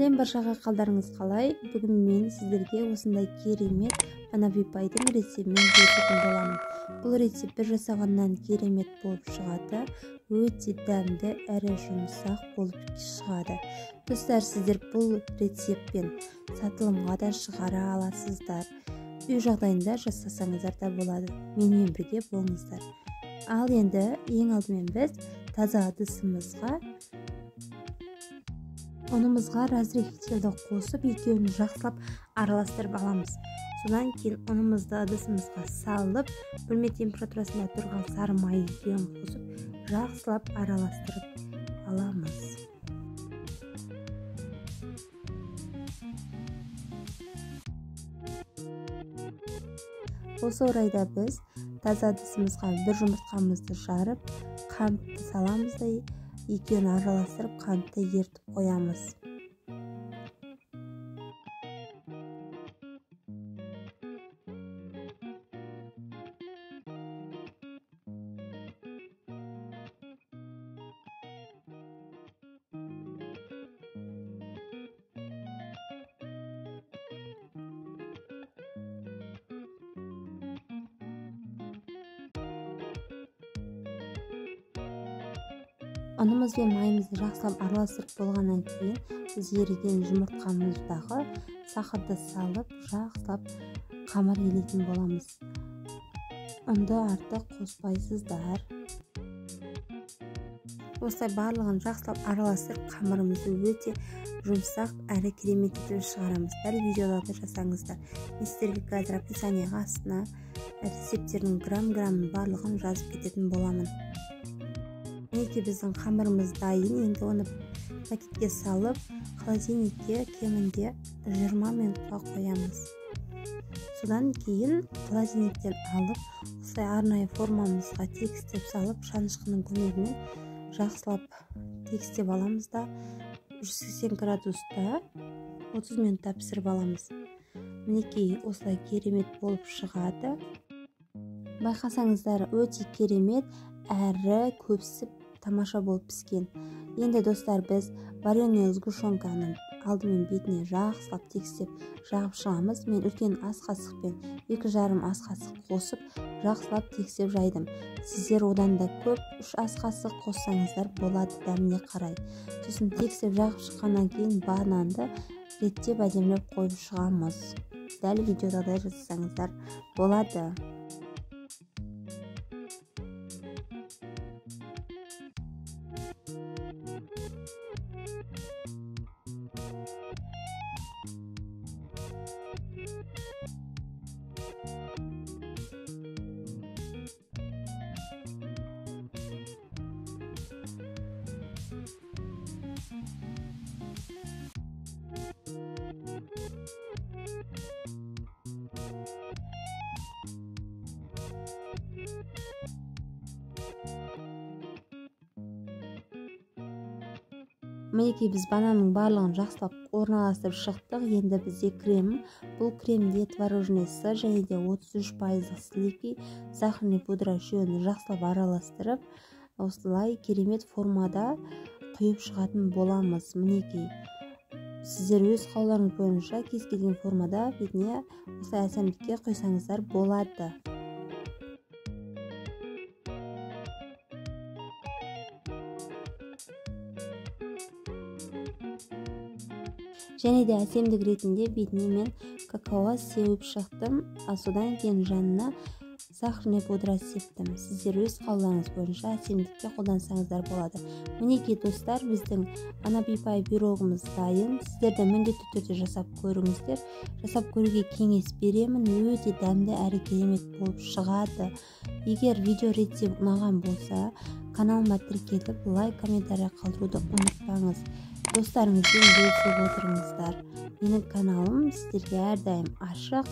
Сәлем баршаға, қалдарыңыз қалай? Бүгін мен сіздерге осындай керемет Wannabe Pie-дың рецептімен бөлісетін боламын. Бұл рецепт бір жасағаннан керемет болып шығады, өте дәмді әрі жұмсақ болып шығады. Достар, сіздер бұл рецептпен сатылымға да шығара аласыздар. Үй жағдайында жасасаңыздар да болады. Менімен бірге болыңыздар. Ал енді ең алдымен біз таза ыдысымызға ұнымызға разрыхлительді қосып, екеуін жақсылап араластырып аламыз. Содан кейін ұнымызды ыдысымызға салып, бөлме температурасында тұрған сары май екеуін қосып, жақсылап араластырып аламыз. Осы орайда біз таза ыдысымызға бір жұмыртқамызды жарып, қантты саламыз да екеуін араластырып, қантты ертіп қоямыз. Ұнымыз бен майымызды жақсылап араластырып болғаннан кейін біз еріген жұмыртқамыздағы сахарды салып, жақсылап қамыр илейтін боламыз. Ұнды артық қоспайсыздар. Осылай барлығын жақсылап араластырып, қамырымызды өте жұмсақ әрі керемет етіп шығарамыз. Дәл видеода жасаңыздар. Мен сіздерге қазір описанияға астына рецепттердің грамм-граммын барлығын жазып кететін боламын. Мінекей біздің қамырымыз дайын. Енді оны пакетке салып, холодильникке кемінде 20 минутқа қоямыз. Содан кейін холодильниктен алып, осылай арнайы формамызға тегістеп салып, шанышқының көмегімен жақсылап тегістеп аламыз да 180 градуста 30 минутта пісіріп аламыз. Мінекей осылай керемет болып шығады. Байқасаңыздар, өте керемет әрі көпсіп тамаша болып піскен. Енді достар, біз вареный сгущенканы алдымен бетіне жақсылап тегістеп жағып шығамыз. Мен үлкен ас қасықпен 2,5 ас қасық қосып жақсылап тегістеп жайдым. Сіздер одан да көп 3 ас қасық қоссаңыздар болады, дәміне қарай. Сосын тегістеп жағып шыққаннан кейін бананды реттеп әдемілеп қойып шығамыз. Дәл видеодағыдай жасасаңыздар болады. Мінекей біз бананның барлығын жақсылап орналастырып шықтық. Енді бізде крем. Бұл кремде творожный сыр және де 33% сливки, сахарный пудра үшеуін жақсылап араластырып, осылай керемет формада құйып шығатын боламыз. Мінекей сіздер өз қалауларыңыз бойынша кез келген формада бетіне осылай әсемдікке құйсаңыздар болады. Және де әсемдік ретінде бетіне мен какао сеуіп шықтым, содан кейін жанына сахарный пудра септім. Сіздер өз қалауларыңыз бойынша әсемдікке қолдансаңыздар болады. Мінекей достар, біздің Wannabe Pie пирогымыз дайын. Сіздер де міндетті түрде жасап көріңіздер. Жасап көруге кеңес беремін. Өте дәмді әрі керемет болып шығады. Егер видео рецепт ұнаған болса, каналыма тіркеліп, лайк, комментарий қалдыруды ұмытпаңыз. Достарыңызбен бөлісіп отырыңыздар. Менің каналым сіздерге әрдайым ашық.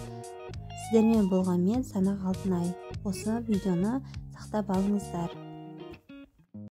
Сіздермен болған мен Санақ Алтынай. Осы видеоны сақтап алыңыздар.